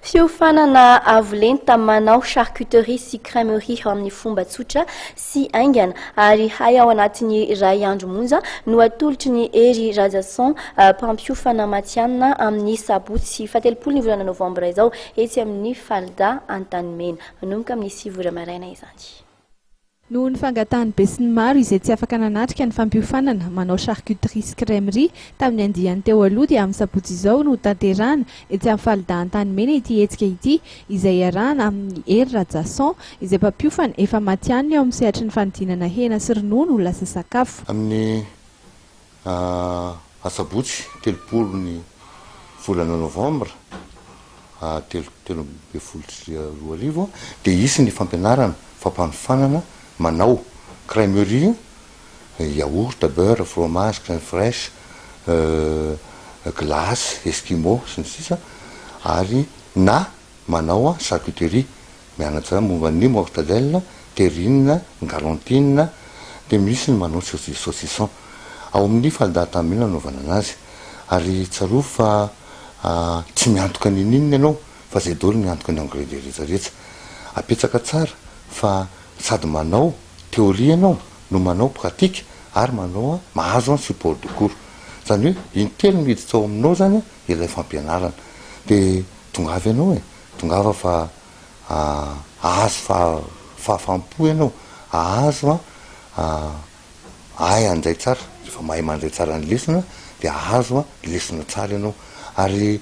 Fiofanana avo lenta manao charcuterie sy crèmerie amin'ny fomba tsotra sy haingana ary hay ao anatin'ny 1 andro monja no atolotry ny Hery Rajason, mpampiofana matihanina, amin'ny sabotsy faha-30 ny volana novambra izao etsy amin'ny Falda Antanimena, manomboka amin'ny 9 ora maraina izany. Noho ny fangatahany be sy ny maro izay tsy afaka nanatrika ny fampiofanana manao charcuterie sy crèmerie tamin'ny andiany teo aloha, dia amin'ny sabotsy izao no tanterahana etsy amin'ny Falda Antanimena ity hetsika ity, izay iarahana amin'ny Hery Rajason, izay mpampiofana efa matihanina eo amin'ny sehatry ny fanodinana hena sy ronono ho lasa sakafo. Amin'ny asabotsy 30 ny volana novambra 2013 dia hisy ny fampianarana fampanofanana manao crèmerie, yaourt, beurre, fromage, crème fraîche, glace, esquimau sy ny sisa, ary na manao charcuterie, mianatra momba ny mortadelle, terrine, galantine, de misy ny manao saucisson. Ao amin'ny Falda Antanimena anaovana anazy. Ary tsarovy fa tsy miantoka nininona ianao fa zay daholo miantoka ny ingrédients rehetrarehetra. Apetsaka tsara fa sady manao théorie ianao no manao pratique ary manao mahazo support de cours, zany hoe intelo miditra ao aminao zany ilay fampianarana. De tongava ianao e, tongava fa ahazo fahafaham-po ianao, ahazo ahay handray tsara. Rehefa mahay mandray tsara ny lesona de ahazo lesona tsara ianao. Ary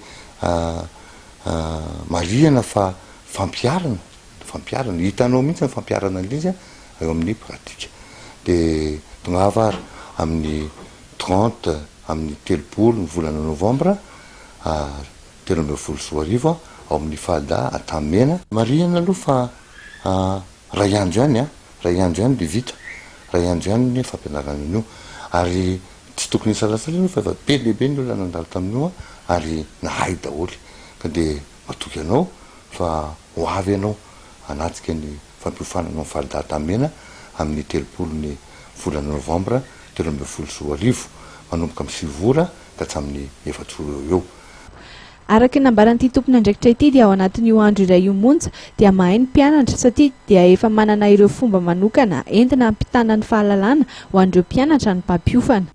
marihana fa fampiharana hitanao mihitsy ny fampiharana an'ilay izy eo amin'ny pratique. De tongava ary amin'ny 30, amin'ny 30 ny volana novambra 2013 ao amin'ny Falda Antanimena. Marihana aloha fa 1 andro ihany 1 andro ihany de vita, 1 andro ihany ny fampianarana an'io. Ary tsy tokony hisalasala aloha fa efa be lehibe ny olona nandalo tamin'io ary nahay daholo, ka de matoky anao fa ho avy ianao hanatrika ny fampiofanana amin'ny Falda Antanimena amin'ny 30 ny volana novambra 2013, manomboka amin'ny 9 ora ka hatramin'ny 4 ora eo eo. Araka ny nambaran'ity tompon'andraikitra ity, dia ao anatin'io andro iray io monja dia mahay ny mpianatra, satria dia efa manana ireo fomba manokana entina hampitana ny fahalalana ho an'ireo mpianatra ny mpampiofana.